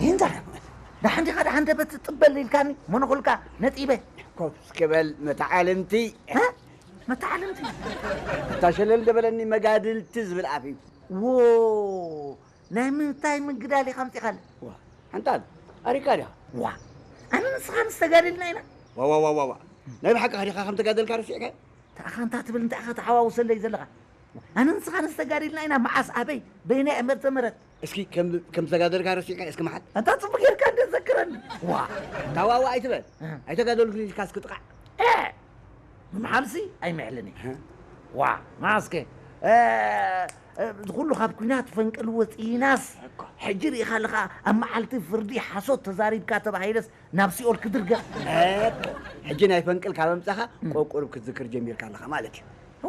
ይንታ ደሓን ዲኻ? ደሓን ደበት ጥበል ኢልካኒ መነኹልካ ነጢበ። ኮፍ እስኪ በል መተዓልምቲ። እ? መተዓልምቲ? እታ ሸለል ደበለኒ መጋድልቲ ዝብል ኣፍ እዩ። ዎ፣ ናይ ምንታይ ምግዳል ኢኻ ኣምጺኻለ? ዋ፣ ሓንጣል፣ ኣሪካ ዲኻ? ዋ፣ ኣነ ንስኻ ምስ ተጋዲልና ኢና። ዋ፣ ዋ፣ ዋ፣ ዋ፣ ዋ። ናይ ብሓቂ ዲኻ ከም ተጋደልካ ረሲዕካ? እንታይ ኢኻ እንታ ትብል፣ እንታይ ኢኻ ተሓዋውሰለይ ዘለኻ? ኣነ ንስኻ ምስ ተጋዲልና ኢና። መዓስ፣ ኣበይ፣ በይናይ ዓመተ ምህረት? እስኪ ከም፣ ከም ተጋደልካ ረሲዕካ እስኪ መሓል። ኣንታ ጽቡቅ ጌርካ እንደ ዘክረኒ። ዋ፣ ታዋዋ ኣይትበል። እ። ኣይተጋደልኩን ኢልካ እስኪ ጥቃዕ። እ፣ ምምሓልሲ ኣይምሕልን እየ። እ። ዋ፣ ማስከ፣ እ፣ እ፣ እዚ ኩሉ ካብ ኲናት ፈንቅል ወጺናስ፣ እኮ። ሕጂ ርኢኻ ኣለኻ፣ ኣብ መዓልቲ ፍርዲ ሓሶት ተዛሪብካ ተባሂለስ ናብ ሲኦል ክድርገም። እኮ። ሕጂ ናይ ፈንቅል ካብ ኣምጻኻ፣ እም። ቆቁርብ ክትዝክር ጀሚርካ ኣለኻ ማለት እዩ።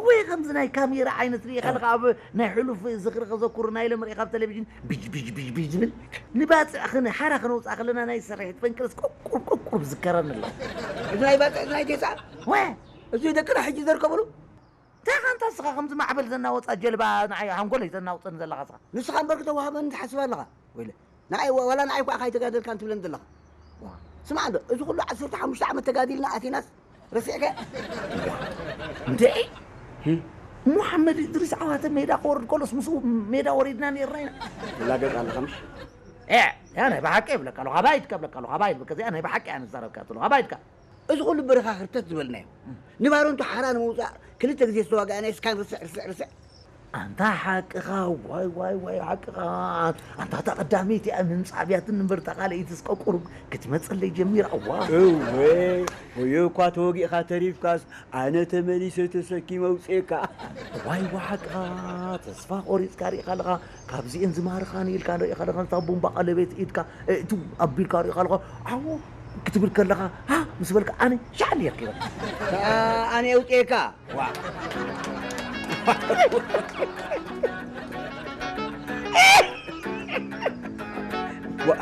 ወይ ከምዚ ናይ ካሜራ ዓይነት ርኢኻ ኣለኻ፣ ኣብ ናይ ሕሉፍ ዝኽሪ ከዘኩሩ ናይ ሎም ርኢኻ ኣብ ቴሌቪዥን ብጅ፣ ብጅ፣ ብጅ፣ ብጅ ዝብል። ንባጽዕ ኽን-፣ ሓራ ክነውጽኣ ከለና ናይ ስርሒት ፈንቅልስ ቁቁብ፣ ቁቁብ ዝከረኒ ኣሎ። እዚ ናይ ባጽዕ፣ እዚ ናይ ጌጻ? ወ-፣ እዚ ደቅና ሕጂ ዘርከብሉ? እንታይ ኻንታ ንስኻ ከምዚ ማዕበል ዘናወጻ ጀልባ ንዓይ ሓንጎለይ ዘናውጸኒ ዘለኻ ስኻ? ንስኻ እምበር ክተዋህበኒ ትሓስብ ኣለኻ? ወይለ፣ ንዓይ ወ-፣ ዋላ ንዓይ እኳ ኢኻ ኣይተጋደልካን ትብለኒ ዘለኻ። ዋ፣ ስማዕ እንዶ፣ እዚ ኩሉ ዓሰርተ ሓሙሽተ ዓመት ተጋዲልና ኣቲናስ፣ ረሲዕካ? እንዴ? ህም? ሙሓመድ እድሪስ ዓዋተ ሜዳ ክወርድ ከሎስ ምስኡ ሜዳ ወሪድና ነይርና ኢና። ትላገጽ ኣለኻ ምሽ? ኤ፣ ያ ናይ ብሓቂ እብለካ ኣለኹ፣ ኣባይድካ እብለካ ኣለኹ፣ ኣባይድ፣ በቃ እዚኣ ናይ ብሓቂ እያ ንዛረብካ ዘለኹ፣ ኣባይድካ። እዚ ኩሉ በረኻ ክርተት ዝበልናዮ፣ ንባረንቱ ሓራ ንምውጻእ ክልተ ግዜ ዝተዋጋእናዮ እስካን ርስዕ፣ ርስዕ፣ ርስዕ። ኣንታ ሓቅኻ፣ ዋይ፣ ዋይ፣ ዋይ፣ ሓቅኻ። ኣንታ እታ ቀዳመይቲ እያ ምምጻእ ኣብያትን እምበር እታ ካልኣይቲ እስከ ቁሩብ ክትመጸለይ ጀሚራ። ዋ። እወ፣ ወዮ እኳ ተወጊእኻ ተሪፍካስ፣ ኣነ ተመሊሰ ተሰኪመ ኣውጽኤካ። ዋይ፣ ዋ፣ ሓቅኻ። ተስፋ ቆሪጽካ ርኢኻ ኣለኻ። ካብዚኤን ዝማርኻኒ ኢልካ ርኢኻ ኣለኻ። ነታ ቡምባ ቀለቤት ኢድካ፣ እ፣ እቱ ኣቢልካ ርኢኻ ኣለኻ። ዓዎ ክትብል ከለኻ፣ ሃ ምስ በልካ፣ ኣነ ሻዕ ኢለ ይረኪበካ። ከኣ ኣነ የውጽኤካ። ዋ። ዋ።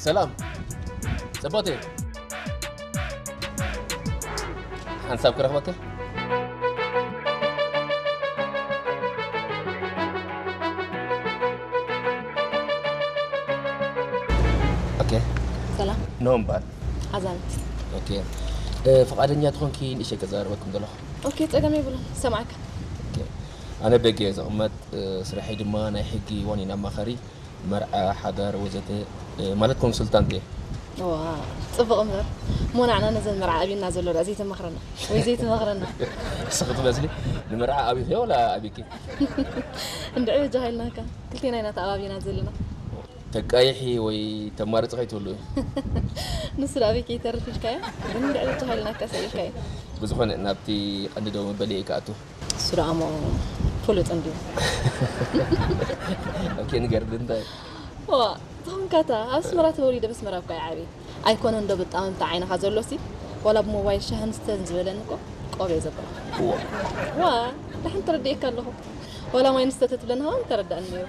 ሰላም። ጽቡቕ እየ። ሓንሳብ ክረኽበካ? ኦኬ። ሰላም። ኖ እምበኣር። ኣዛብት። ኦኬ። እ፣ ፍቓደኛ ትኾንኪ ንእሽተይ ከዛርበኩም ዘለኹ? ኦኬ፣ ጸገም የብሉን። ሰማዕካ። ኦኬ። ኣነ በጊ እየ ዝቕመጥ፣ እ፣ ስራሐይ ድማ ናይ ሕጊ ዋኒን ኣማኻሪ፣ መርዓ፣ ሓዳር፣ ወዘተ፣ እ፣ ማለት ኮንሱልታንት እየ። ዋ፣ ጽቡቕ እምበር። እሞ ንዓና ነዘን መርዓ ኣብዩና ዘሎ ደኣ ዘይተማኽረና ወይ ዘይትመኽረና? ንስኺ ትመስሊ ንመርዓ ኣብዩኺ ወላ ኣብዩኪ? እንድዒ በጃኻ ኢልናካ። ክልቴና ኢና ተኣባቢና ዘለና። ተቃይሒ ወይ ተማርጺ ከይትህሉ። ንሱ ደኣ ኣበይ ከይተርፍ ኢልካዮ? ግን እንድዒ በጃኻ ኢልናካ ሰኢልካዮ። ብዝኾነ ናብቲ ቀንዲ ደው መበሊ እየ ክኣቱ። እሱ ደኣ እሞ ፍሉጥ እንድዩ። ኦኬ፣ ንገርኒ እንታይ? ዋ፣ ተኾንካታ ኣብ ኣስመራ ተወሊደ ብኣስመራ እኳ እየ ዓብየ። ኣይኮነን ዶ ብጣመምታ ዓይንኻ ዘሎሲ፣ ዋላ ብሞባይል ሻህን ስተን ዝበለኒ እኮ ቆብ እየ ዘብሎ። ዋ። ዋ፣ ደሓን ተረዲኤካ ኣለኹ። ዋላ ማይ ንስተ ተትብለኒ ሃውን ተረዳእኒ ነይሩ።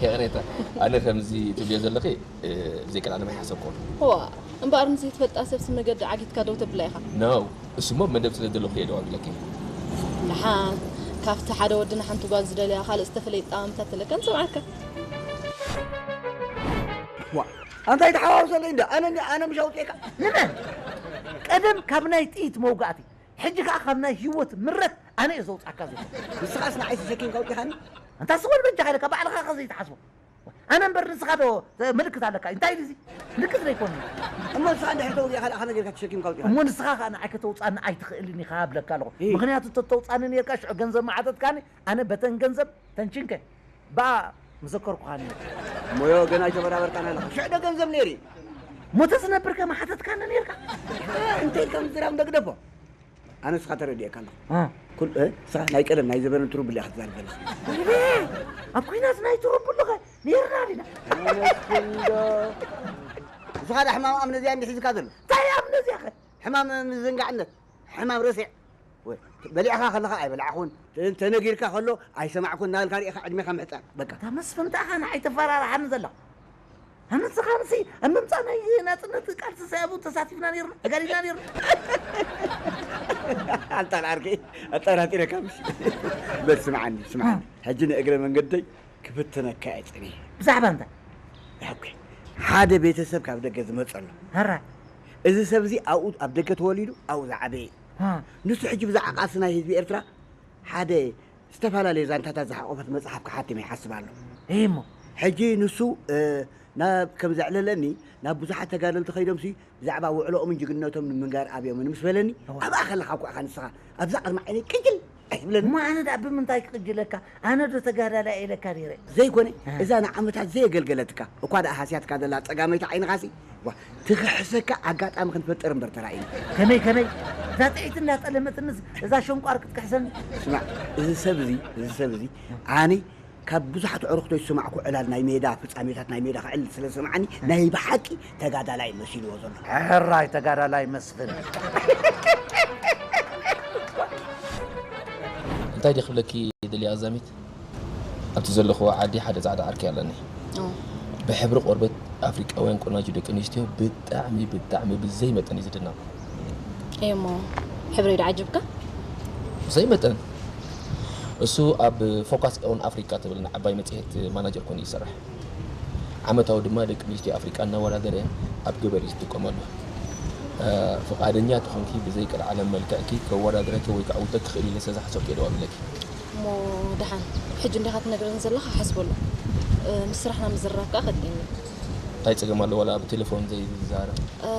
ይቕሬታ፣ ኣነ ከምዚ ትብልዮ ዘለኺ፣ እ፣ ብዘይቀልዓለም ኣይሓሰብኩን። ዋ፣ እምበኣር ንዘይትፈልጣ ሰብሲ መገዲ ዓጊትካ ደው ተብላ ኢኻ። ኖ፣ እሱሞ መደብ ስለ ዘለኹ እየ ደው ኣቢለኪ። ደሓን፣ ካብቲ ሓደ ወዲ ንሓንቲ ጓል ዝደልያ ካልእ ዝተፈለየ ጣምታት ኣለካ ንሰምዓካ። ዋ፣ ኣንታ ኣይተሓዋውሰለይ እንዳ፣ ኣነ፣ ኣነ ምሽ ኣውፅኤካ። ንመን? ቀደም ካብ ናይ ጥይት መውጋእቲ፣ ሕጂ ከኣ ካብ ናይ ህይወት ምረት ኣነ እየ ዘውፅኣካ ዘሎ። ንስኻስ ንዓይ ተሰኪምካ ኣውፂኻኒ? ኣንታ ስወል በጃኻ ኢለካ፣ ባዕልኻ ከ ዘይትሓስቦ። ኣነ እምበር ንስኻ ዶ ምልክት ኣለካ? እንታይ ኢሉ እዚ? ምልክት ዘይኮነ። እሞ ንስኻ እንድሕር ተወጊእካ ደኣ ከመይ ጌርካ ተሸኪምካ ኣውጺእካ? እሞ ንስኻ ከኣ ንዓይ ከተውጽኣኒ ኣይትኽእልን ኢኻ እብለካ ኣለኹ። እ። ምኽንያቱ ተተውጽኣኒ ኔርካ ሽዑ ገንዘብ ምዓተትካኒ፣ ኣነ በተን ገንዘብ ተንቺንከ ብኣ ምዘከርኩኻ ነይረ። እሞዮ ገና ኣይተበራበርካን ኣለኻ። ሽዑ ዶ ገንዘብ ነይሩ እዩ? እሞ ተዝነብርከ ምሓተትካኒ ኔርካ? እ፣ እንተ ኢልካ ምዝራብ እንዶ ግደፎ። ኣነ ንስኻ ተረዲኤካ ኣለኹ። እ። ኩል-፣ እ፣ ንስኻ ናይ ቀደም ናይ ዘበነ ትሩብል ኢኻ ትዛረብ ዘለኻ። ወይኔ! ኣብ ኲናት ናይ ትረቡ ኣለኸ ነይርና ዲና? ኣመስግን ዶ። ንስኻ ዳ ሕማም ኣምነዚያ እንዲ ሒዝካ ዘሎ? እንታይ ኣምነዚያ ኸ? ሕማም ምዝንጋዕነት፣ ሕማም ረሲዕ። ወይ፣ በሊዕኻ ከለኻ ኣይበላዕኹን፣ ተ-፣ ተነጊርካ ከሎ ኣይሰማዕኩን እናበልካ ርኢኻ ዕድሜኻ ምሕጻር። በቃ። እታ መስፍን እንታይ ኸ ንዓይ ተፈራርሓኒ ዘላ? ኣነ ንስኻ ንሲ ኣብ ምምጻእ ናይ ናጽነት ቃልሲ ሰያቡ ተሳቲፍና ነይርና፣ ተጋዲልና ነይርና። ኣንታ ዓርከይ፣ ኣጠራጢረካ ምሽ? በል ስምዓኒ፣ ስምዓኒ። ሕጂ ንእግረ መንገደይ ክፍትነካ እየ ጸኒሐ። ብዛዕባ እንታይ? ኦኬ። ሓደ ቤተሰብ ካብ ደገ ዝመጸ ኣሎ። ሕራይ። እዚ ሰብ እዚ ኣብኡ ኣብ ደገ ተወሊዱ ኣብኡ ዝዓበየ እዩ። ሃ። ንሱ ሕጂ ብዛዕባ ቃልሲ ናይ ህዝቢ ኤርትራ ሓደ ዝተፈላለየ ዛንታታት ዝሓቆፈት መጽሓፍ ክሓትም ይሓስብ ኣሎ። እሞ? ሕጂ ንሱ፣ እ፣ ናብ ከም ዘዕለለኒ ናብ ብዙሓት ተጋደልቲ ከይዶምሲ ብዛዕባ ውዕሎኦምን ጅግንነቶም ንምንጋር ኣብዮምን ምስ በለኒ፣ እዋ። ኣብኣ ከለኻ እኳ ኢኻ ንስኻ ኣብዛ ቅድሚ ዓይነይ ቅጅል ኣይትብለኒ። እሞ ኣነ ደኣ ብምንታይ ክቕጅለካ? ኣነ ዶ ተጋዳላይ ኢለካ ነይረ? ዘይኮነ፣ እ። እዛ ንዓመታት ዘየገልገለትካ፣ እኳ ደኣ ሃስያትካ ዘላ ጸጋመይቲ ዓይንኻሲ፣ ዋ፣ ትኽሕሰካ ኣጋጣሚ ክንፈጥር እምበር ተራእዩ። ከመይ፣ ከመይ? እዛ ጥዒት እንዳጠለመትንስ እዛ ሸንቋር ክትክሕሰኒ? ስማዕ፣ እዚ ሰብ እዚ፣ እዚ ሰብ እዚ፣ ኣነ ካብ ብዙሓት ኣዕሩኽቶይ ዝሰማዕኩ ዕላል ናይ ሜዳ፣ ፍጻሜታት ናይ ሜዳ ክዕልል ስለ ዝሰማዓኒ፣ ናይ ብሓቂ ተጋዳላይ መሲልዎ ዘሎ። ሕራይ ተጋዳላይ መስፍን። እንታይ ድየ ክብለኪ ደልየ ኣዛሚት? ኣብቲ ዘለኽዎ ዓዲ ሓደ ጻዕዳ ዓርኪ ኣለኒ። ኦ። ብሕብሪ ቆርበት ኣፍሪቃውያን ቆናጁ ደቂ ኣንስትዮ ብጣዕሚ፣ ብጣዕሚ ብዘይ መጠን እዩ ዝድነቕ። እሞ ሕብረይ ዶ ዓጅብካ? ብዘይ መጠን። እሱ ኣብ ፎካስ ኦን ኣፍሪካ ትብል ዓባይ መጽሔት ማናጀር ኮይኑ ይሰርሕ። ዓመታዊ ድማ ደቂ ኣንስትዮ ኣፍሪቃ እናወዳደረ ኣብ ገበር እዩ ዝጥቀመሉ። እ፣ ፍቓደኛ ተኾንኪ ብዘይ ቀልዓለም መልክዕኪ ከወዳድረኪ ወይ ከዕውተኪ ክኽእል ኢለ ስለ ዝሓሰብኩ እየ ደዋሚለኪ። እሞ ደሓን፣ ሕጂ እንዲኻ ትነግረኒ ዘለኻ ሓስበሉ። እ፣ ምስ ስራሕና ምዝርራብ ከኣ ከድልየኒ እዩ። እንታይ ጸገም ኣሎ ዋላ ብቴሌፎን ዘይዛረብ? እ፣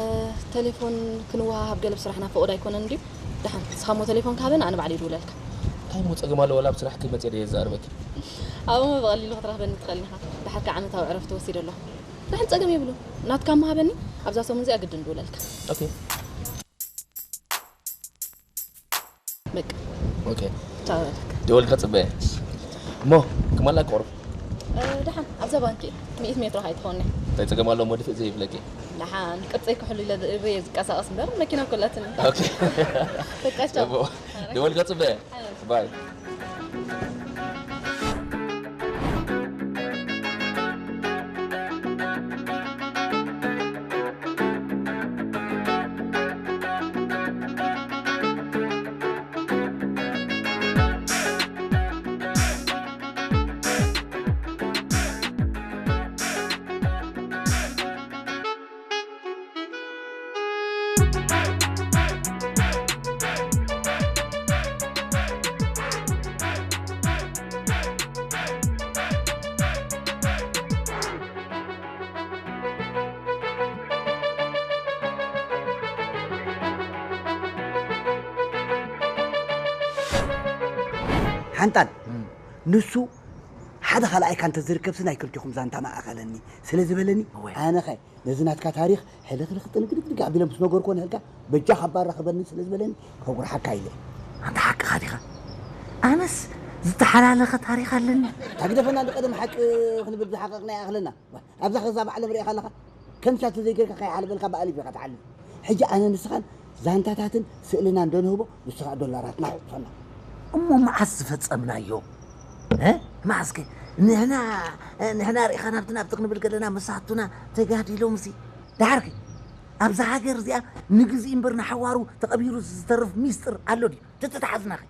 ቴሌፎን ክንወሃሃብ ገለ ብስራሕና ፍቑድ ኣይኮነን ድዩ? ደሓን፣ ንስኻ እሞ ቴሌፎን ክሃበኒ ኣነ ባዕለይ ይድውለልካ። እንታይ እሞ ጸገም ኣሎ ዋላ ብስራሕኪ መጽየ ደየ ዝዛረበኪ? ኣብኡ እሞ ብቐሊሉ ክትረኽበኒ ትኽእል ኢኻ። ደሓር ከኣ ዓመታዊ ዕረፍቲ ወሲደ ኣለኹ። ደሓን ጸገም የብሉን። ናትካ እሞ ሃበኒ፣ ኣብዛ ሰሙን እዚኣ ግድን ድውለልካ። ኦኬ። በቃ። ኦኬ። ቻው በለካ። ደወል ከጽበየ። እሞ፣ ክማላ ቁሩብ። እ፣ ደሓን፣ ኣብዛ ባንኪ፣ ሚእቲ ሜትሮ ከይትኸውን እያ። እንታይ ጸገም ኣለዎ እሞ ድፍእ ዘይብለኪ? ደሓን፣ ቅርጸይ ክሕሉ ኢለ ርእየ ዝቀሳቐስ እምበር፣ መኪና ኮላትኒ። ኦኬ። በቃ፣ ቻው። ጽቡቕ። ደወል ከጽበየ። ኣነ። ባይ። ሓንጣል፣ እም። ንሱ ሓደ ካልኣይካ እንተዝርከብሲ ናይ ክልቲኹም ዛንታ መኣኸለኒ ስለ ዝበለኒ፣ እወ። ኣነኸ ነዚ ናትካ ታሪኽ ሕልኽልኽ ጥንግድግድግ ኣቢለ ምስ ነገርኩዎ ንህልካ በጃኻ ኣባ ራኸበኒ ስለ ዝበለኒ ከጉርሓካ ኢለ። ኣንታ ሓቅኻ ዲኻ? ኣነስ ዝተሓላለኸ ታሪኽ ኣለኒ። ታግደፈና ንቀደም ሓቂ ክንብል ዝሓቐቕና ይኣኽለና። ኣብዛ ኸዛ ባዕለም ርኢኻ ኣለኻ? ከም ሻቱ ዘይገርካ ከይሓልፈልካ ብኣሊፍ ኢኻ ትሓልፍ። ሕጂ ኣነ ንስኻን ዛንታታትን ስእልና እንደንህቦ ንስኻ ዶላራትና ሕቑፈና። እሞ መዓስ ዝፈጸምናዮ? እ? መዓስከ? ንሕና፣ ንሕና ርኢኻ ናብቲ ናብቲ ክንብል ከለና መሳቱና ተጋዲሎምሲ። ደሓርኪ፣ ኣብዛ ሃገር እዚኣ ንግዜኡ እምበር ንሓዋሩ ተቐቢሩ ዝተርፍ ሚስጥር ኣሎ ድዩ? ተተተሓዝናኸ?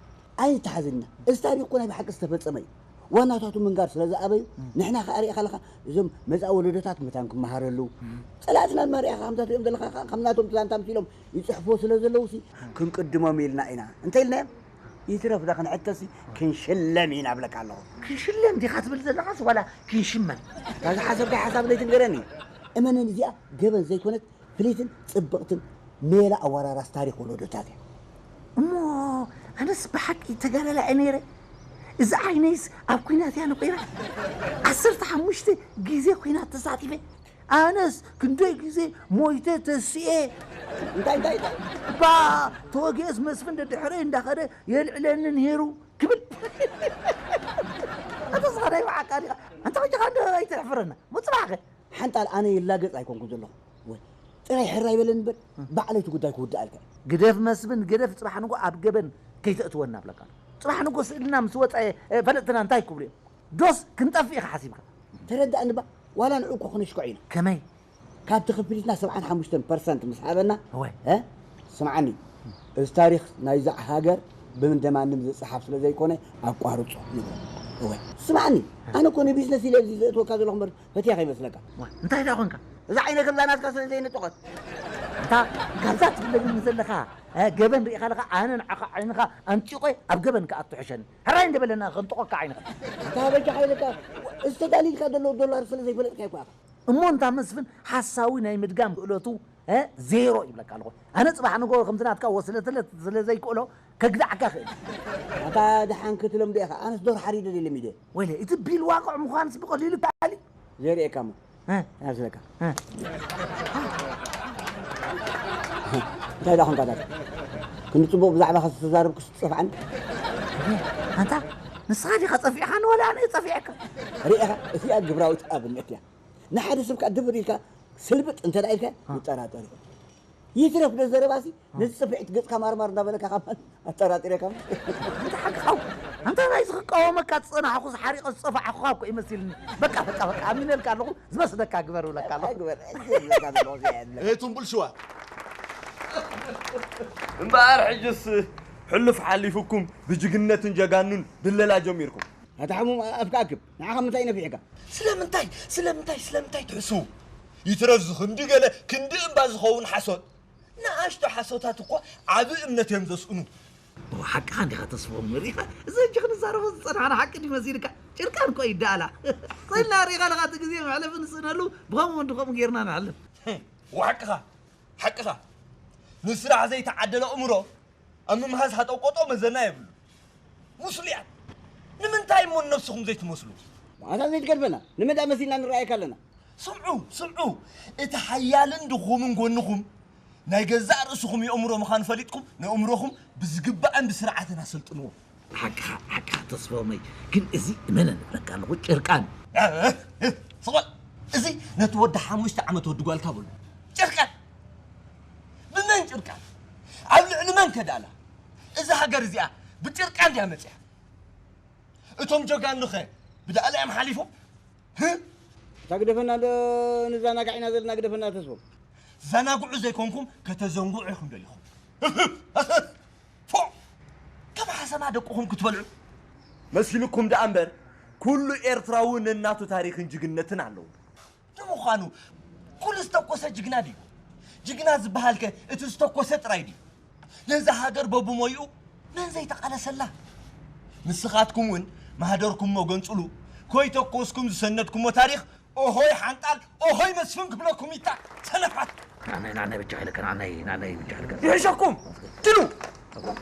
ኣይተሓዝና። እዚ ታሪኽ እኮ ናይ ብሓቂ ዝተፈጸመ እዩ። ዋናታቱ ምንጋር ስለ ዝኣበዩ፣ እም። ንሕና ከኣ ርኢኻ ኣለኻ፣ እዞም መጻኢ ወለዶታት መታን ክመሃረሉ፣ እም። ጸላእትና ድማ ርኢኻ ከምዛ ትሪኦም ዘለኻ ከኣ ከም ናቶም ዛንታ ኣምሲሎም ይጽሕፍዎ ስለ ዘለዉሲ፣ እም። ክንቅድሞም ኢልና ኢና። እንታይ ኢልናዮም? ይትረፍ ዳ ክንሕተሲ፣ ክንሽለም ኢና እብለካ ኣለኹ። ክንሽለም ዲኻ ትብል ዘለኻስ ዋላ ክንሽመም? እታ ዝሓሰብካያ ሓሳብ ለይትንገረኒ። እመነኒ፣ እዚኣ ገበን ዘይኮነት ፍልይትን ጽብቕትን ሜላ ኣወራራስ ታሪኽ ወለዶታት እያ። እሞ ኣነስ ብሓቂ ተጋዳላይ እየ ነይረ። እዛ ዓይነይስ ኣብ ኲናት እያ ነቑራ። ዓሰርተ ሓሙሽተ ግዜ ኲናት ተሳቲፈ። ኣነስ ክንደይ ግዜ ሞይተ ተሲኤ። እንታይ፣ እንታይ፣ እንታይ? እባ ተወጊአስ መስፍን ደድሕረይ እንዳኸደ የልዕለኒ ነይሩ ክብል። ኣታ ስኻ ናይ ብሓቃ የሕፍረና። ሞ ጽባሕ ከ? ሓንጣል ኣነ ይላገጽ ኣይኮንኩን ዘለኹ። ወይ ጥራይ ሕራይ በለኒ እምበር፣ ባዕለይ እቲ ጉዳይ ክውድኣልካ እየ። ግደፍ መስፍን፣ ግደፍ፣ ጽባሕ ንጎ ኣብ ገበን ከይተእትወና እብለካ ኣለኹ። ጽባሕ ንጎ ስእልና ምስ ወጸ፣ እ፣ ፈለጥትና እንታይ ክብሉ እዮም? ዶስ ክንጠፍእ ኢኻ ሓሲብካ? ተረዳእኒ እባ፣ ዋላ ንዑ እኮ ክነሽክዖ ኢና። ከመይ? ካብቲ ክፍሊትና ሰብዓን ሓሙሽተን ፐርሰንት ምስ ሃበና፣ እወ። እ? ስምዓኒ፣ እዚ ታሪኽ ናይዛ ሃገር ብምንደማንም ዝጸሓፍ ስለ ዘይኮነ ኣቋርጾ ንብሎ። እወ። ስምዓኒ፣ ኣነ እኮ ንቢዝነስ ኢለ ኣብዚ ዘእትወካ ዘለኹ እምበር ፈትያ ከይመስለካ። እወ። እንታይ ደኣ ኾንካ? እዛ ዓይነ ከምዛ ናትካ ስለ ዘይነጠቖት። እንታ ካብዛ ትብለኒ ዘለኻ፣ እ፣ ገበን ርኢኻ ኣለኻ፣ ኣነ ንዓኻ ዓይንኻ ኣንጢቖ ኣብ ገበን ክኣቱ ሕሸኒ። ሕራይ እንደ በለና ከንጥቖካ ዓይንኻ። እንታ በጃኻ ኢለካ፣ ዝተዳሊልካ ዘሎ ዶላር ስለ ዘይፈለጥካ እኮ ኢኻ። እሞ እንታ መስፍን ሓሳዊ ናይ ምድጋም ክእለቱ፣ እ፣ ዜሮ ይብለካ ኣለኹ። ኣነ ጽባሕ ንጎ ከምቲ ናትካ ወስለትለት ስለ ዘይክእሎ ከግዳዕካ ክእል። ኣታ ደሓን ክትለምዶ ኢኻ። ኣነስ ዶር ሓሪደ ድየ ለሚደ። ወይለ፣ እቲ ቢል ዋቅዕ ምዃንስ ብቐሊሉ ይከኣል እዩ። ዘርእየካ እሞ። እ። ያዝለካ። እ። እንታይ ደኣ ኾንካ ዳታ? ክንዲ ጽቡቕ ብዛዕባኻ ዝተዛረብኩስ ትጸፍዓኒ? ኣንታ፣ ንስኻ ዲኻ ጸፊዕካኒ ወላ ኣነ እየ ጸፊዐካ? ርኢኻ፣ እዚኣ ግብራዊት ኣብነት እያ። ንሓደ ሰብ ከኣ ድብር ኢልካ ስልብጥ እንተ ደኣ ኢልካ፣ እ። ይጠራጠር እዩ። ይትረፍ ዶ ዘረባሲ፣ ነዚ ጽፍዒት ገጽካ ማርማር እንዳበለካ ካብ ኣጠራጢረካ። ኣንታ ሓቅኻ። ኣንታ ናይዚ ክቃወመካ ዝጸናሕኩስ ሓሪቐ ዝጸፋዕኩኻ እኮ ይመሲልኒ። በቃ፣ በቃ፣ በቃ፣ ኣሚነልካ ኣለኹ። ዝመስለካ ግበር እብለካ ኣለኹ። ግበር፣ ግበር፣ ግበር፣ ግበር። እህ፣ ትንቡል ሽዋ። እምበኣር ሕጅስ ሕሉፍ ሓሊፉኩም ብጅግነትን ጀጋኑን ድለላ ጀሚርኩም። ኣታ ሕሙም ኣፍካ ኣክብ። ንዓኻ ምንታይ ነፊሕካ? ስለምንታይ፣ ስለምንታይ፣ ስለምንታይ ትሕስዉ? ይትረፍ ዝኽንዲ ገለ ክንዲ እምባ ዝኸውን ሓሶት። ንኣሽቱ ሓሶታት እኮ ዓቢ እምነት እዮም ዘስእኑ። እወ፣ ሓቅኻ እንዲኻ ተስፎም፣ ሪኢኻ? እዚ ሕጂ ክንዛረቦ ዝጸናሕና ሓቂ ድዩ መሲልካ? ጭርቃን እኮ ይደኣላ። ኮይና ሪኢኻ ኣለኻ፣ እቲ ግዜ መሕለፊ ንስእነሉ፣ ብኸምኡ እንዲ ከምኡ ጌርና ንሓልፍ። እወ፣ ሓቅኻ፣ ሓቅኻ። ንስራሕ ዘይተዓደለ ኣእምሮ ኣብ ምምሃዝ ሃጠውቆጦ መዘና የብሉ። ሙስሉያት፣ ንምንታይ እሞ ንነብስኹም ዘይትመስሉ? ኣታ ዘይትገድፈና፣ ንመን ደኣ መሲልና ንረኣየካ ኣለና? ስምዑ፣ ስምዑ፣ እቲ ሓያልን ድኹምን ጎንኹም ናይ ገዛእ ርእስኹም የእምሮ ምዃኑ ፈሊጥኩም፣ ነእምሮኹም ብዝግባእን ብስርዓትን ኣሰልጥንዎ። ሓቅኻ፣ ሓቅኻ ተስፎመይ፣ ግን እዚ እመነኒ እብለካ ኣለኹ፣ ጭርቃን። እ፣ እ፣ እ፣ ስቕ በል። እዚ ነቲ ወዲ ሓሙሽተ ዓመት ወዲ ጓልካ በሉ። ጭርቃን። ብመን ጭርቃን? ኣብ ልዕሊ መን ከዳላ? እዛ ሃገር እዚኣ ብጭርቃን ድያ መጽያ? እቶም ጀጋኑኸ ብዳእላ እዮም ሓሊፎም? ህ? እታ ግደፈና ዶ ንዛናጋዕ ኢና ዘለና ግደፈና ተስፎም። ዘናግዑ ዘይኮንኩም ከተዘንግዑ ኢኹም ደሊኹም። ፎእ! ከም ሓሰማ ደቅኹም ክትበልዑ መሲልኩም ደኣ እምበር፣ ኩሉ ኤርትራዊ ነናቱ ታሪኽን ጅግነትን ኣለዎ። ንምዃኑ፣ ኩሉ ዝተኮሰ ጅግና ድዩ? ጅግና ዝበሃልከ እቲ ዝተኮሰ ጥራይ ድዩ? ነዛ ሃገር በብሞይኡ መን ዘይተቓለሰላ? ንስኻትኩም እውን ማህደርኩሞ ገንጽሉ፣ ኮይተኮስኩም ዝሰነድኩሞ ታሪኽ፣ ኦሆይ ሓንጣል፣ ኦሆይ መስፍን ክብለኩም ይታ ሰነፋት። ናናይ፣ ናናይ ብቻ ኢለካ፣ ናናይ፣ ናናይ ብቻ ኢለካ። ይሕሸኩም! ኪዱ!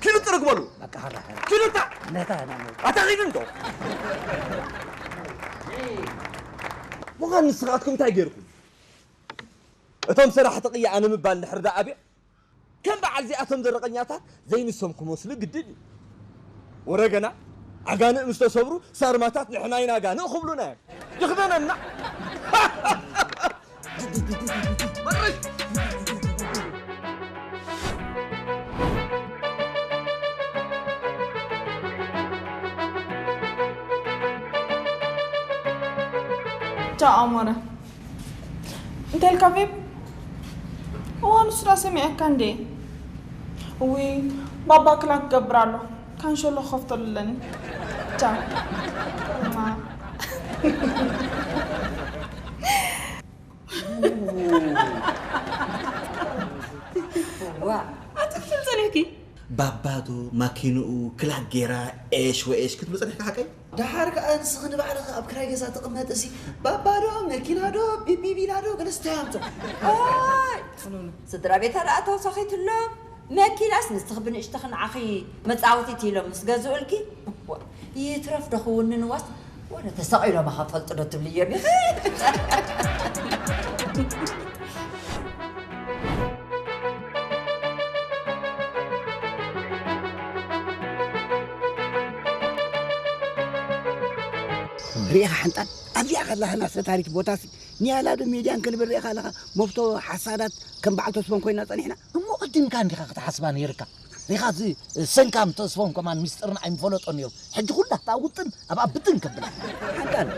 ኪዱ ጥርግ በሉ! በቃ፣ ሀላ፣ ሀላ። ኪዱ እታ! ነታ፣ ናናይ። ኣታ ኪዱ እንዶ! ምዃን ንስኻትኩም እንታይ ገይርኩም? እቶም ሰራሕቲ ቅያ ኣነ ምባል እንድሕር ደኣ ኣብዮ፣ ከም በዓል እዚኣቶም ዘረቐኛታት ዘይንሶም ክመስሉ ግድን እዩ። ወረገና ኣጋንእ ምስ ተሰብሩ ሳርማታት ንሕና ኢና ኣጋንእ ክብሉና እዮም። ይኽደነና። ቻው ኣሞረ። እንታይ ኢልካ ፌብ? እዋ ንሱ ዳ ሰሚዐካ እንዴ? እዊ ባባ ክላክ ክገብር ኣሎ። ካንሸሎ ክኸፍተሉ ኣለኒ። ቻው። እማ። ዋ። ኣትክትል ጸኒሕኪ? ባባዶ ማኪንኡ ክላክ ጌራ ኤሽ ወኤሽ ክትብል ጸኒሕካ ሓቀይ? ደሓር ከኣ ንስኺ ንባዕልኺ ኣብ ክራይ ገዛ ትቕመጢ ሲ ባባዶ መኪናዶ ቢቢቢላዶ ገለስ እንታይ ኣምጾ? ኣይ፣ ስድራ ቤታ ደኣ ተወሳኺትሎም። መኪናስ ንስኺ ብንእሽተኺ ንዓኺ መጻወቲት ኢሎም ምስ ገዝኡልኪ፣ ዋ፣ ይትረፍ ዶ ክውንንዋስ ወረ ተሰቒሎም ኣኻ ፈልጡ ዶ ትብልዮም ኢኺ? ርኢኻ ሓንጣል ኣብዚኣ ከላኸና ስለ ታሪክ ቦታሲ ንያላ ዶ ሜድያን ክንብል ርኢኻ ኣለኻ? መፍቶ ሓሳዳት ከም በዓል ተስፎም ኮይና ጸኒሕና። እሞ ቅድምካ እንዲኻ ክትሓስባ ነይርካ። ሪኻ እዚ ሰንካም ተስፎም ከማን ሚስጥርና ኣይምፈለጦን እዮም። ሕጂ ኩላ እታ ውጥን ኣብኣ ብትን ከብላ። ሓንጣን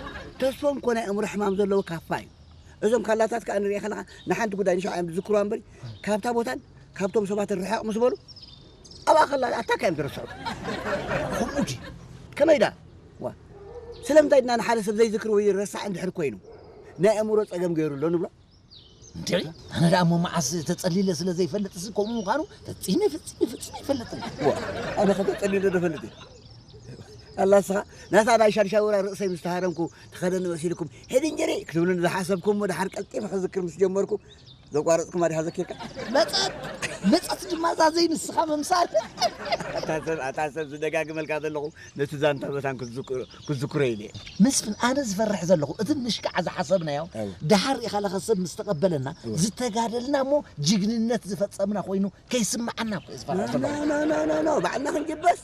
ተስፎም እኮ ናይ ኣእምሮ ሕማም ዘለዎ ካፋ እዩ። እዞም ካላታት ከኣ ንሪኢ ከለኻ ንሓንቲ ጉዳይ ንሸውዓ እዮም ዝዝክርዋ እምበሪ ካብታ ቦታን ካብቶም ሰባትን ርሕቕ ምስ በሉ ኣብኣ ከላ ኣታ ከ እዮም ዝርስዑ። ከምኡ ድዩ? ከመይ ደኣ? ዋ ስለምንታይ ድና ንሓደ ሰብ ዘይዝክር ወይ ረሳዕ እንድሕር ኮይኑ ናይ ኣእምሮ ጸገም ገይሩ ኣሎ ንብሎ? እንዴ ኣነ ደኣ እሞ መዓስ ተጸሊለ ስለ ዘይፈልጥ እዚ ከምኡ ምዃኑ ፈጺመ ፈጺመ ፈጺመ ኣይፈልጥን። ዋ ኣነ ከ ተጸሊለ ዶ ፈልጥ እየ? ኣላ እስኻ ናታ ናይ ሻድሻውራ ርእሰይ ምስ ተሃረምኩ ተኸደኒ መሲልኩም ሄድ እንጀሪ ክትብሉኒ ዝሓሰብኩም እሞ ደሓር ቀልጢፈ ክዝክር ምስ ጀመርኩ ዘቋረጽኩም ኣዲኻ ዘኪርካ? መጸት መጸት ድማ እዛ ዘይንስኻ ምምሳል። ኣታ ሰብ ኣታ ሰብ ዝደጋግመልካ ዘለኹ ነቲ ዛንታ መታን ክትዝክሮ ክትዝክሮ ኢለ እየ። መስፍን ኣነ ዝፈርሕ ዘለኹ እቲ ምሽካዕ ዝሓሰብናዮ እወ። ደሓር ኢኻ ለኸ ሰብ ምስ ተቐበለና እወ። ዝተጋደልና እሞ ጅግንነት ዝፈጸምና ኮይኑ ከይስምዓና እኮ እየ ዝፈርሕ ዘለኹ። ኖ ኖ ኖ ኖ ባዕልና ክንጅበስ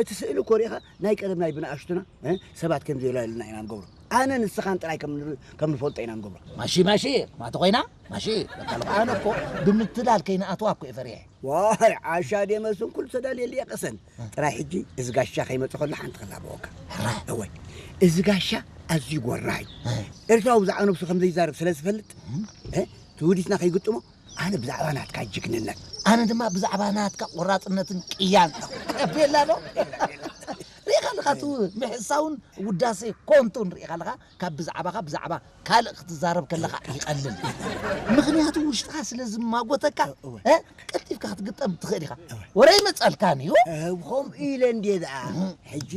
እቲ ስእሊ እኮ ርኢኻ ናይ ቀደም ናይ ብንኣሽቱና እ፣ ሰባት ከም ዘየላልና ኢና ንገብሮ። ኣነ ንስኻን ጥራይ ከም ንር- ከም ንፈልጦ ኢና ንገብሮ። ማሺ ማሺ ማተ ኮይና ማሺ በቃ ኣነ እኮ ብምትላል ከይንኣትዋ እኮ እየ ፈሪሐ። ዋይ ዓሻ ደመስን ኩሉ ተዳልየሉ የቀሰን ጥራይ ሕጂ እዚ ጋሻ ከይመፀ ከሎ ሓንቲ ክላበወካ ሕራይ እወይ እዚ ጋሻ ኣዝዩ ጎራይ ኤርትራዊ ብዛዕባ ነብሱ ከም ዘይዛረብ ስለ ዝፈልጥ እ፣ ትውዲትና ከይግጥሞ ኣነ ብዛዕባ ናትካ ጅግንነት ኣነ ድማ ብዛዕባ ናትካ ቆራፅነትን ቅያን ቤላ ዶ ሪኢኻ ኣለኻ እቲ ምሕሳውን ውዳሴ ኮንቱን ሪኢኻ ኣለኻ ካብ ብዛዕባኻ ብዛዕባ ካልእ ክትዛረብ ከለኻ ይቐልል ምኽንያቱ ውሽጥኻ ስለ ዝማጎተካ እ፣ ቀልጢፍካ ክትግጠም ትኽእል ኢኻ ወረ ይመፀልካን እዩ ከምኡ ኢለ እንድየ ደኣ ሕጂ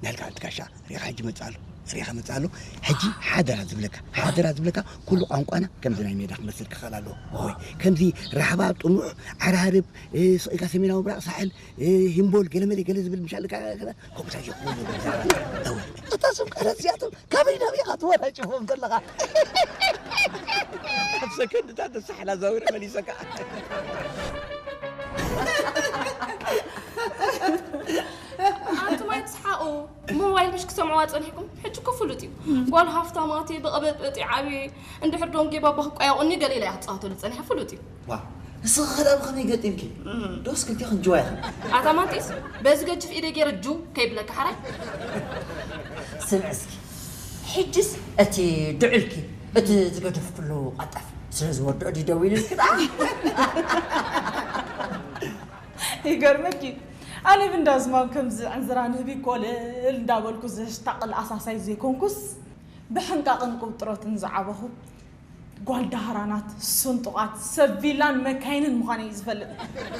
ናልካ ኣንቲ ጋሻ ሪኻ ሕጂ መፅእ ኣሎ ሪኻ መፅእ ኣሎ ሕጂ ሓደራ ዝብለካ ሓደራ ዝብለካ ኩሉ ቋንቋና ከምዚ ናይ ሜዳ ክመስል ክኽእል ኣለዎ ወይ ከምዚ ራሕባ ጥሙዕ ዓራርብ ስቕ ኢልካ ሰሜናዊ ምብራቕ ሳሕል ሂምቦል ገለመለ ገለ ዝብል ምሻል ከምኡ እንታይ ይኹን እታ ስም ቀረ እዚኣቶም ካበይ ናብ ኢኻ ትወራጭፎም ዘለኻ ሰከንድታት ተሳሕላ ዛዊረ መሊሰካ ኣንቱም ኣይትስሓቑ ሞባይል ምሽ ክሰምዕዋ ጸኒሕኩም ሕጂ እኮ ፍሉጥ እዩ ጓል ሃፍታማት እየ ብቐበጥበጥ እየ ዓብየ እንድሕር ዶንጌ ባባ ክቋየቑኒ ገለ ኢላ እያ ክትጻወተሉ ጸኒሓ ፍሉጥ እዩ ዋ ንስኺ ኸ ደኣ ብኸመይ ገጢምኪ ዶስ ክልቴኽን ጅዋ ኢኽን ኣታ ማንጢስ በዚ ገጅፍ ኢደይ ገይረ ጁ ከይብለካ ሓራይ ስምዒ እስኪ ሕጅስ እቲ ድዑልኪ እቲ ዝገደፍክሉ ቐልጠፍ ስለ ዝወድኦ ድዩ ደዊሉልኪ ደኣ ይገርመኪ ኣነ ብንዳዝማም ከምዚ ዕንዝራ ንህቢ ኮለል እንዳበልኩ ዘሽታቕል ኣሳሳይ ዘይኮንኩስ ብሕንቃቕን ቁብጥሮትን ዝዓበኹ ጓል ዳህራናት፣ ስንጡቓት፣ ሰብ ቪላን መካይንን ምዃነይ እዩ ዝፈልጥ።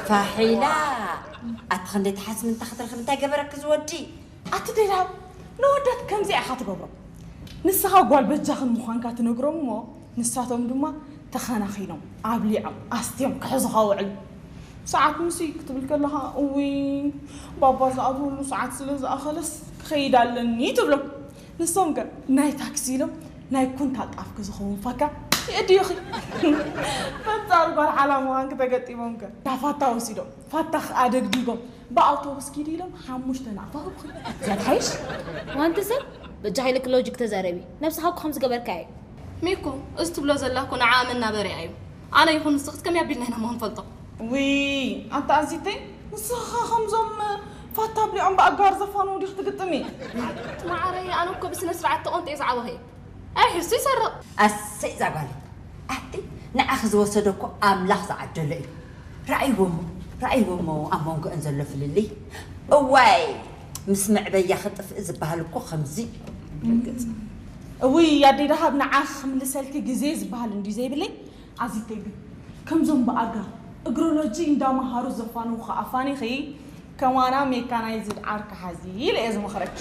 ፋሒላ! ኣቲ ክንደይ ትሓስሚ እንተ ክትረኽቢ እንታይ ገበረኪ እዚ ወዲ? ኣቲ ደይልሃብ ንወዳት ከምዚኣ ኢኻ ትገብሮም። ንስኻ ጓል በጃኽን ምዃንካ ትነግሮም እሞ ንሳቶም ድማ ተኸናኺኖም፣ ኣብሊዖም፣ ኣስትዮም ክሕዙኻ ውዕሉ። ሰዓት ምሲ ክትብል ከለኻ እውይ ባባ ዝኣትወሉ ሰዓት ስለ ዝኣኸለስ ክኸይድ ኣለኒ ትብሎም። ንሶም ከ ናይ ታክሲ ኢሎም ናይ ኩንታል ጣፍ ክዝኸውን ፋካ ይእድዩኺ። ፈጣር ጓል ዓላ ምዃንኪ ተገጢሞም ከ ዳ ፋታ ወሲዶም ፋታ ከኣ ደግዲጎም ብኣውቶቡስ ኪዲ ኢሎም ሓሙሽተ ናቕፋ ህቡኺ። እዚኣ ትሓይሽ? ዋንቲ ሰብ በጃኺ ልክ ሎጂክ ተዛረቢ። ነብስኻ እኮ ከም ዝገበርካያ እዩ። ሚኩ እዚ ትብሎ ዘላ እኮ ንዓኣ መናበሪኣ እዩ። ኣነ ይኹን ንስኺ ከመይ ኣቢልና ኢና እሞ ክንፈልጦ? ውይ ኣንታ ኣዚተይ ንስኺ ኸ ኸምዞም ፋታ ኣብሊዖም ብኣጋር ዘፋንዉ ዲኺ ትግጥሚ? ኣቲ መዓረይ ኣነ እኮ ብስነ ስርዓት ተቐምጠ እየ ዝዓበኹ እየ። ኣይ ሕሱ ይሰርቕ። ኣሰይ እዛ ጓለይ ኣቲ ንዓኺ ዝወሰዶ እኮ ኣምላኽ ዝዓደሎ እዩ። ረኣይዎ እሞ ረኣይዎ እሞ ኣብ መንጎአን ዘሎ ፍልልይ። እዋይ ምስ መዕበያ ኽጥፍእ ዝበሃል እኮ ኸምዚ እዩ። ርግጽ። እውይ ኣደይ ደሃብ ንዓኺ ክምልሰልኪ ግዜ ዝበሃል እንድዩ ዘይብለይ። ኣዚተይ ግን ከምዞም ብኣጋ እግሮሎጂ እንዳመሃሩ ዘፋንዉኺ ኣፋኒኺ ከማና ሜካናይዝድ ዓርኪ ሓዚ ኢለ እየ ዝመኽረኪ።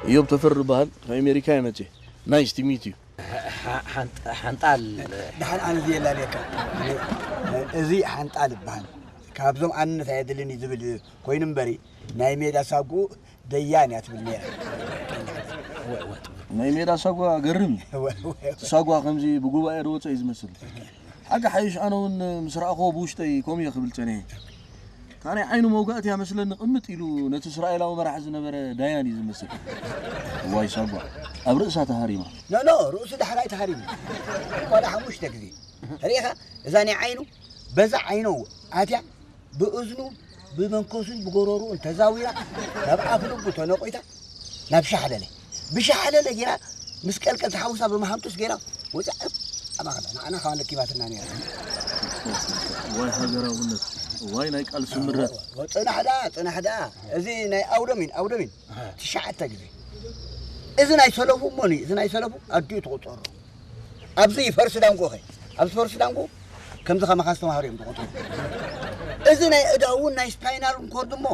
እዮብ ተፈሪ እበሃል ካብ ኣሜሪካ እየ መፅየ ናይስ ቱ ሚት ዩ ሓንጣል ደሓን ኣነ ዝየላልየካ እዚ ሓንጣል ይበሃል ካብዞም ኣንነት ኣየድልን እዩ ዝብል ኮይኑ እምበሪ ናይ ሜዳ ሳጉኡ ደያን እያ ትብል ነይራ። ናይ ሜዳ ሳጓ ገርም እዩ። እቲ ሳጓ ከምዚ ብጉባኤ ዝወፀ እዩ ዝመስል። ሓቂ ሓይሽ ኣነ እውን ምስ ረኣኽዎ ብውሽጠይ ከምኡ እየ ክብል ፀኒሐ። ካናይ ዓይኑ መውጋእቲ እያ መስለኒ ቅምጥ ኢሉ ነቲ እስራኤላዊ መራሒ ዝነበረ ዳያን እዩ ዝመስል። ዋይ ሳጓ ኣብ ርእሳ ተሃሪማ። ኖ ኖ ርእሱ ዳሕራይ ተሃሪሙ። ቆልዓ ሓሙሽተ ግዜ ርኢኻ እዛ ናይ ዓይኑ በዛ ዓይኖ ኣትያ ብእዝኑ ብመንኮስን ብጎረሩኡን ተዛዊራ ናብ ኣፍ ልቡ ተነቂታ ናብ ሻሕለለ ብሻሕለለ ጌራ ምስ ቀልቀል ተሓውሳ ብመሃምቱስ ጌራ ወፅዓ ኣባኸላ ንዓና ካባን ለኪባትና ነራ። ዋይ ሃገራውነት፣ ዋይ ናይ ቃል ስምረት። ፅናሕ ደኣ ፅናሕ ደኣ እዚ ናይ ኣውደሚን ኣውደሚን ትሽዓተ ግዜ እዚ ናይ ሰለፉ እሞኒ እዚ ናይ ሰለፉ ኣዲኡ ትቁፀሮ ኣብዚ ፈርሲ ዳንጎኸ ኣብዚ ፈርሲ ዳንጎ ከምዚ ከማኻ ዝተማሃሩ እዮም ዝቆፅሩ እዚ ናይ እዳውን ናይ ስፓይናል ኮርድ እሞ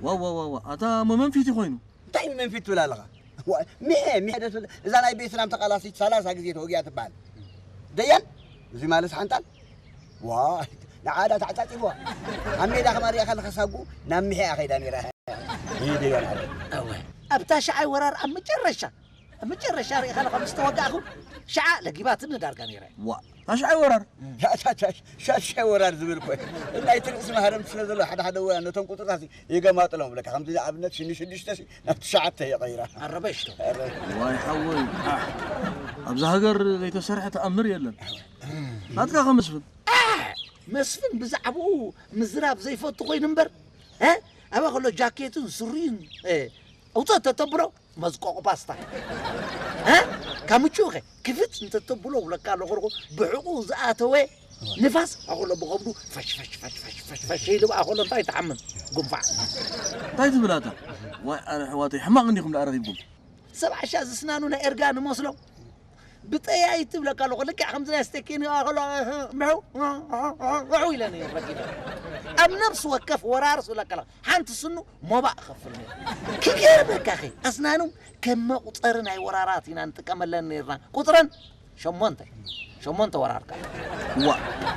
ዋዋዋዋ ኣታ መመንፊት ኮይኑ እንታይ መንፊት ትብል ኣለኻ ሚሐ ሚሐ ደስ እዛ ናይ ቤትናም ተቃላሲት ሰላሳ ግዜ ተወጊያ ትበሃል ደያን እዚ ማለት ሓንጣል ዋ ንዓዳ ተዓጫጭዋ ኣብ ሜዳ ከማሪኣ ከለካ ሳጉ ናብ ምሕያ ከይዳ ነራ ደያን ኣብታ ሸዓይ ወራር ኣብ መጨረሻ ኣብ መጨረሻ ርኢኻ ኣለኻ ምስ ተወጋእኹ ሸዓ ለጊባትኒ ዳርጋ ነይረ። ዋ ታሽዓይ ወራር ሻሻይ ወራር ዝብል ኮ ናይ ትርእስ ማህረምቲ ስለ ዘሎ ሓደ ሓደ ወራር ነቶም ቁፅርታት የገማጥሎም ብለካ ከምዚ ንኣብነት ሽኒ ሽዱሽተ ናብ ትሽዓተ የቐይራ ኣረበሽቶ ዋይ ሓወይ ኣብዚ ሃገር ዘይተሰርሐ ተኣምር የለን ናትካ ከመስፍን መስፍን ብዛዕባኡ ምዝራብ ዘይፈቱ ኮይኑ እምበር ኣበ ከሎ ጃኬቱን ሱሪን ኣውፅኦ ተተብሎ መዝቆቑ ፓስታ እ ካብ ምቹ ኸ ክፍት እንተተብሎ ውለካ ኣለኹ ብሕቑ ዝኣተወ ንፋስ ኣኹሎ ብኸብዱ ፈሽ ፈሽ ፈሽ ፈሽ ፈሽ ፈሽ ኢሉ ብኣ ከሎ እንታይ ትሓምም ጉንፋዕ እንታይ ትብል ኣታ ዋይ ኣነ ኣሕዋተይ ሕማቕ እንዲኹም ደኣ ረኺብኩም ሰብዓ ሻ ዝስናኑ ናይ ኤርጋ ንመስሎ ብጠያይ ትብለካ ኣለኹ ልክዕ ከምዚ ናይ ስቴኪን ከሎ ምሕው ምሕው ኢለ ነይረ ረኪበ ኣብ ነብሲ ወከፍ ወራርስ ብለካ ኣለኹ ሓንቲ ስኑ ሞባእ እኸፍል ነይሩ። ክገርመካ ኸ ኣስናኑ ከም መቑፀሪ ናይ ወራራት ኢና ንጥቀመለን ነይርና። ቁፅረን ሸሞንተ ሸሞንተ ወራርካ። ዋ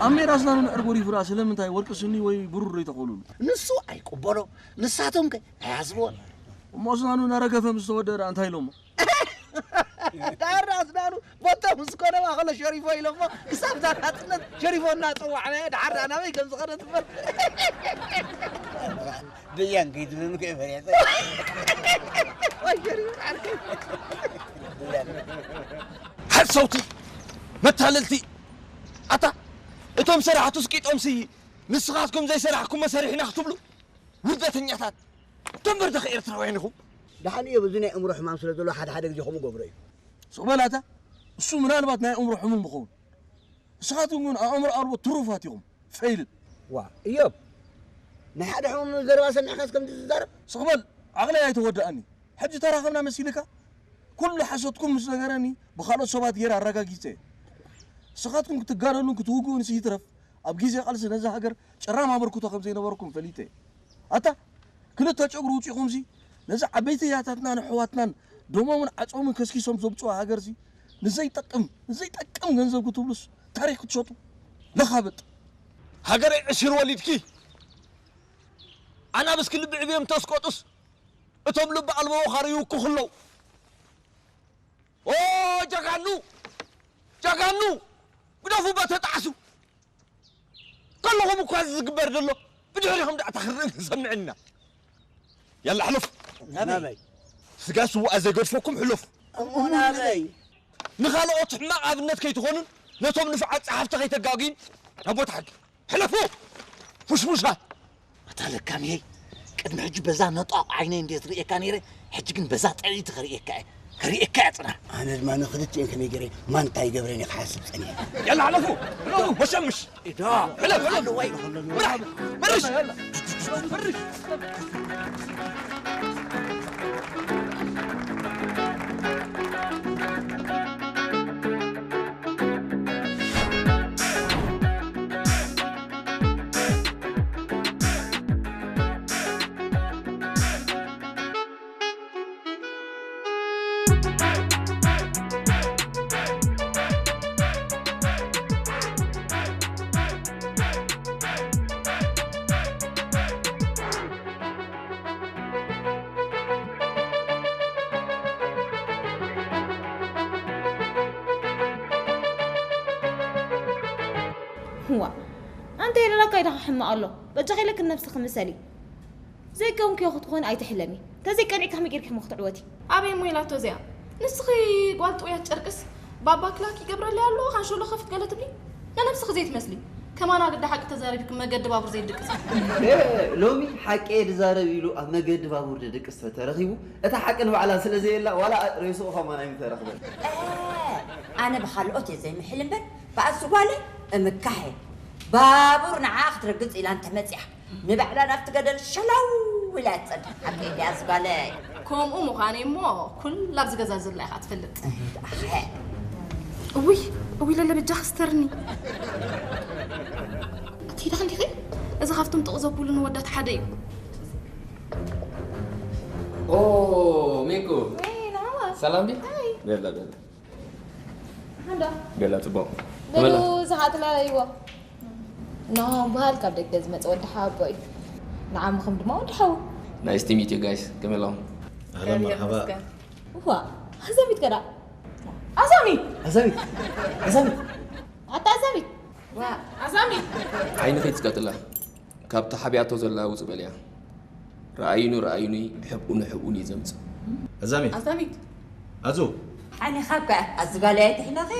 ኣብ ሜዳ ኣስናኑ ንዕር ጎሪፉ ደኣ ስለምንታይ ወርቂ ስኒ ወይ ብሩር ዘይተኸሉሉ? ንሱ ኣይቅበሎ ንሳቶም ከ ኣይሓስብዎን። እሞ ኣስናኑ እናረገፈ ምስ ተወደአ ደኣ እንታይ ኢሎሞ? ዳር ኣስናኑ ቦቶም ምስ ኮነ ማእኸሎ ሸሪፎ ኢሎሞ ክሳብ እዛ ናፅነት ሸሪፎ እናፀዋዕናዮ ደሓር ደኣ ናበይ ከም ዝኸደ ትፈልጥ ደያን ከይትብለኒ ከ ፈሪሐ ወይ ሸሪፎ ዓርከይ ሓሰውቲ መታለልቲ ኣታ እቶም ሰራሕቱ ስቂጦምሲ ንስኻትኩም ዘይሰራሕኩሞ ሰሪሕና ክትብሉ ውርደተኛታት ደንበርደኸ ኤርትራውያን ኢኹም ደሓን እዮብ እዚ ናይ እምሮ ሕማም ስለ ዘሎ ሓደ ሓደ ግዜ ከምኡ ገብሮ እዩ ስቕ በል ኣታ እሱ ምናልባት ናይ ኣእምሮ ሕሙም ይኸውን ንስኻትኩም ግን ኣእምሮ ኣልቦ ትሩፋት ኢኹም ፈይልል ዋ እዮብ ናይ ሓደ ሕሙም ዘረባ ሰሚዕካስ ከምዚ ትዛረብ ስቕ በል ዓቕለይ ኣይተወድኣኒ ሕጂ ተራኸብና መሲልካ ኩሉ ሓሶትኩም ምስ ነገረኒ ብኻልኦት ሰባት ገይረ ኣረጋጊፀ እየ ንስኻትኩም ክትጋደሉን ክትውግኡንስ ይትረፍ ኣብ ግዜ ቃልሲ ነዛ ሃገር ጭራም ኣበርክቶ ከም ዘይነበረኩም ፈሊጠ እየ ኣታ ክልተ ጨጉሪ ውፂኹምሲ ነዚ ዓበይቲ ያታትናን ኣሕዋትናን ደሞምን ዓፆምን ከስኪሶም ዘምፅዋ ሃገርሲ ንዘይጠቅም ንዘይጠቅም ገንዘብ ክትብሉስ ታሪክ ክትሸጡ ለኻብጥ ሃገረይ ዕሽር ወሊድኪ ኣናብስ ክልቢ ዕብዮም ተስቆጡስ እቶም ልቢ ኣልቦ ወኻሪ ይውክኹ ኣለዉ ኦ ጀጋኑ ጀጋኑ ግደፉ በተጣዕሱ ከለኹም እኳ እዚ ዝግበር ዘሎ ብድሕሪኹም ዳዕታ ክንርኢ ክንሰምዕ ኢና ያላ ሕለፉ ናበይ ስጋ ስዋኣ ዘይገድፈኩም ሕለፉ እሞ ናበይ ንኻልኦት ሕማቕ ኣብነት ከይትኾኑን ነቶም ንፉዓት ጸሓፍቲ ከይተጋግዩን ናብ ቦታ ሕጊ ሕለፉ ፍሽሙሻት ኣታ ለካምየይ ቅድሚ ሕጂ በዛ ነጣቕ ዓይነይ እንድየ ዝርእየካ ነይረ ሕጂ ግን በዛ ጥዕይቲ ከርእየካ እየ ከርእየካ እየ ጽናሕ ኣነ ድማ ንክልቲኤን ከመይ ገይረ ማንታ ይገብረን እየ ክሓስብ ጸኒሐ ያላ ሕለፉ ሕለፉ መሸምሽ ኢዶ ሕለፍ ሕለፍ ወይ ምራሕ ምርሽ ምርሽ ዋ ኣንተ የለላካ ኢልካ ሕማቕ ኣሎ። በጃኺ ኢለኪ ነብስኺ ምሰሊ። ዘይከውንክዮ ክትኾኒ ኣይትሕለሚ። ተዘይቀኒዕካ ከመይ ጌርኪ ሕሞ ክትዕወቲ? ኣበይ እሞ ኢላቶ እዚኣ? ንስኺ ጓል ጥውያት ጨርቅስ ባባ ክላክ ይገብረለይ ኣሎ፣ ካንሸሎ ከፍት ገለ ትብሊ? ንነብስኺ ዘይትመስሊ። ከማና ግዳ ሓቂ ተዛሪብኪ መገዲ ባቡር ዘይድቅስ። ሎሚ ሓቂ እየ ዝዛረብ ኢሉ ኣብ መገዲ ባቡር ድድቅስ ተተረኺቡ፣ እታ ሓቂ ንባዕላ ስለ ዘየላ ዋላ ሬስኡ ከማን ኣይምተረኽበን። ኣነ ብኻልኦት እየ ዘይምሕል እምበር ብኣዚ ጓለይ እምካሕ እየ። ባቡር ንዓ ክትረግጽ ኢላ እንተመጺኣ ንባዕላ ናብቲ ገደል ሸላው ኢላ እያ ትጸንሕ። ሓቂ ድያ ኣዚ ጓለይ? ከምኡ ምዃነይ እሞ ኩላ ኣብዚ ገዛ ዘላ ኢኻ ትፈልጥ። ኣኸ እውይ እውይ ለለ በጃ ክስተርኒ ኣትሂዳ እንዲኺ እዚ ካብቶም ጥቕ ዘብሉ ንወዳት ሓደ እዩ። ኦ ሜኮ ሰላም ዲ? በላ በላ ሓንዶ በላ ጽቡቕ በሉ ዝሓትላለይዎ ኖ በሃል ካብ ደገ ዝመፀ ወዲ ሓቦ እዩ። ንዓምኹም ድማ ወዲ ሓዉ Nice to meet you guys. ከመይ ኣለኹም? ኣህለን መርሓባ። እዋ ኣዛሚት ከዳ ኣዛሚት ኣዛሚት ኣዛሚት ኣታ ኣዛሚት ኣዛሚት ዓይኒ ከይትስቀጥላ ካብቲ ሓቢኣቶ ዘላ ውጽእ በልያ። ረኣዩኒ ረኣዩኒ ብሕብኡ ንሕብኡ ንዩ ዘምጽእ። ኣዛሚት ኣዛሚት ኣዙ ሓኒኻ እኳ ኣዚ ጓለይ ኣይትሕነኺ።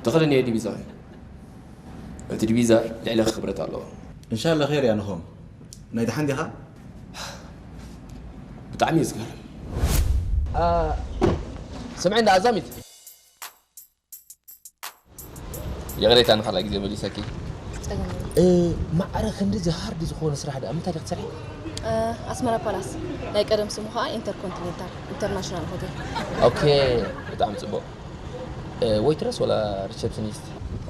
ተኸደንዮ ዲቪዛኺ። እቲ ዲቪዛ ልዕለኺ ክብረት ኣለዎ። እንሻላ ኸይር እያ ንኾም ናይ ደሓን ዲኻ? ብጣዕሚ እዩ ዝገርም። ስምዒ እንዳ ኣዛሚት ይቕሬታ ንኻልኣይ ግዜ መሊሰኪ። ጸገም ማዕረ ክንድዚ ሃርድ ዝኾነ ስራሕ ደኣ ምንታይ ዲኺ ትሰርሒ? ኣስመራ ፓላስ ናይ ቀደም ስሙ ከዓ ኢንተርኮንቲኔንታል ኢንተርናሽናል ሆቴል። ኦኬ ብጣዕሚ ጽቡቕ። ወይትረስ ወላ ሪሰፕሽኒስት?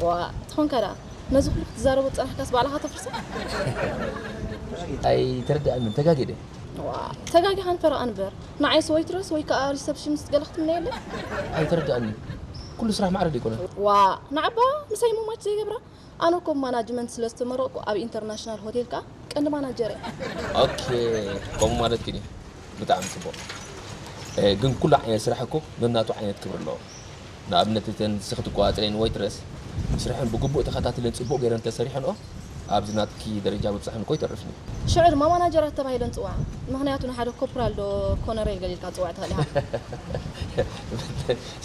ዋ ትኾንካ ደኣ ነዚ ኩሉ ክትዛረቦ ዝጸናሕካስ ባዕልኻ ተፍርሶ? ኣይተረድኣንን ተጋጌደ። ዋ ተጋጊኻ ንፈረቓ ንበር ንዓይስ ወይትረስ ወይ ከዓ ሪሰፕሽኒስት ገለ ክትምነየለይ? ኣይተረድኣንን ኩሉ ስራሕ ማዕረ ደይኮነ። ዋ ንዓባ ምሳይ ሙማች ዘይገብራ ኣነ እኮ ማናጅመንት ስለ ዝተመረቕኩ ኣብ ኢንተርናሽናል ሆቴል ከዓ ቀንዲ ማናጀር እየ። ኦኬ ከምኡ ማለት ግን እዩ። ብጣዕሚ ፅቡቕ። ግን ኩሉ ዓይነት ስራሕ እኮ ነናቱ ዓይነት ክብሪ ኣለዎ። ንኣብነት እተን ንስኺ ትቆፃፀረን ወይትረስ ስርሐን ብግቡእ ተኸታቲለን ፅቡቕ ገይረን እንተሰሪሐንኦ ኣብዚ ናትኪ ደረጃ ምብፃሕን እኮ ይተርፍን እዩ። ሽዑ ድማ ማናጀራት ተባሂለን ፅዋዓ። ምኽንያቱ ንሓደ ኮፕራል ዶ ኮነሬል ገለ ኢልካ ትፅውዕ ትኽእል ኢኻ።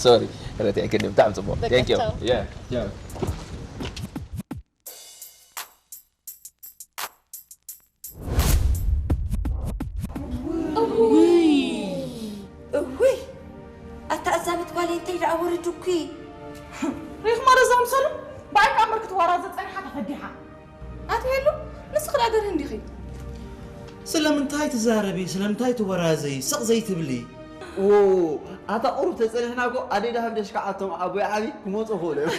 ሶሪ ረቲዕክኒ ብጣዕሚ ፅቡቕ። በቃ Thank you. ቻው። Yeah. እውይ ኣታ ኣዛብት ጓለይ እንታይ ደኣ ወረዱኪ። ሪኽማ ዶ ዘምሰሉ ብኣይ ከኣ ምርክት ዋራ ዘጸኒሓ ተፈዲሓ። ኣቲ ሄሉ ንስኺ ደኣ ገርህ እንዲኺ። ስለምንታይ ትዛረቢ ስለምንታይ ትወራዘይ ስቕ ዘይትብሊ። ኣታ ቁሩብ ተጸኒሕና እኮ ኣደይ ደሃብ ደሽካዓቶም ኣቦይ ዓቢ ክመጹ ክእሉ እዮም።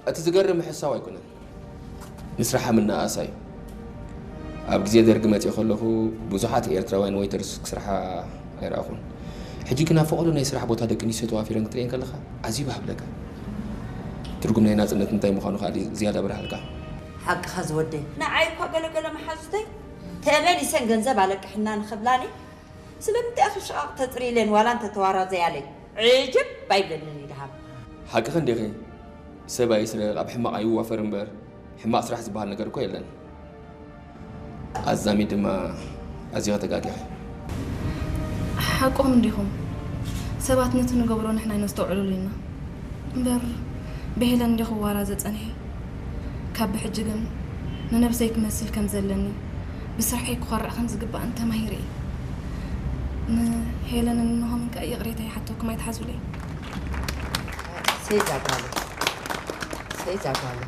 እቲ ዝገርም ምሕሳው ኣይኮነን፣ ንስራሓ ምንእኣሳ እዩ። ኣብ ግዜ ደርጊ መጺኤ ከለኹ ብዙሓት ኤርትራውያን ዌይተርስ ክስርሓ ኣይረኣኹን። ሕጂ ግን ኣብ ፈቐዶ ናይ ስራሕ ቦታ ደቂ ኣንስትዮ ተዋፊረን ክትርእየን ከለኻ ኣዝዩ ይበሃብለካ። ትርጉም ናይ ናጽነት እንታይ ምዃኑ ከኣ ዝያዳ ኣብርሃልካ። ሓቅኻ ዝወደይ ንዓይ እኳ ገለገለ መሓዙተይ ተመሊሰን ገንዘብ ኣለቅሕና ንኽብላኒ ስለምንታይ ኢኺ ሽቓቕ ተጽሪ ኢለን ዋላ እንተተዋራዘያለይ ዕጅብ ኣይብለንን እዩ ደሃብ። ሓቅኺ እንዲኺ። ሰብ ኣይስረቕ፣ ኣብ ሕማቕ ኣይዋፈር እምበር ሕማቕ ስራሕ ዝበሃል ነገር እኮ የለን። ኣዛሚ ድማ ኣዚኺ ተጋጊኺ። ሓቆም እንዲኹም። ሰባት ነቲ ንገብሮ ንሕና ኣይነስተውዕለሉ ኢና። እምበር ብሄለን እንዲኹ ዋላ ዘጸንሐ። ካብ ብሕጂ ግን ንነብሰይ ክመስል ከም ዘለኒ ብስርሐይ ክኾርዕ ከም ዝግባእን ተማሂረ እየ። ንሄለንን ንሆምን ከኣ ይቕሬታ ይሓተኩም ኣይትሓዙለይ። ሰይዛ ጓለ ሰይዛ ጓለ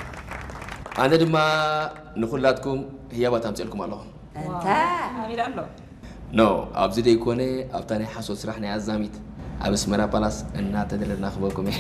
ኣነ ድማ ንኹላትኩም ህያባት ኣምፅኤልኩም ኣለኹ። እንታ ኣሚዳ ኣሎ ኖ ኣብዚ ደይኮነ ኣብታ ናይ ሓሶት ስራሕ ናይ ኣዛሚት ኣብ ኣስመራ ፓላስ እናተደለልና ክበኩም እየ።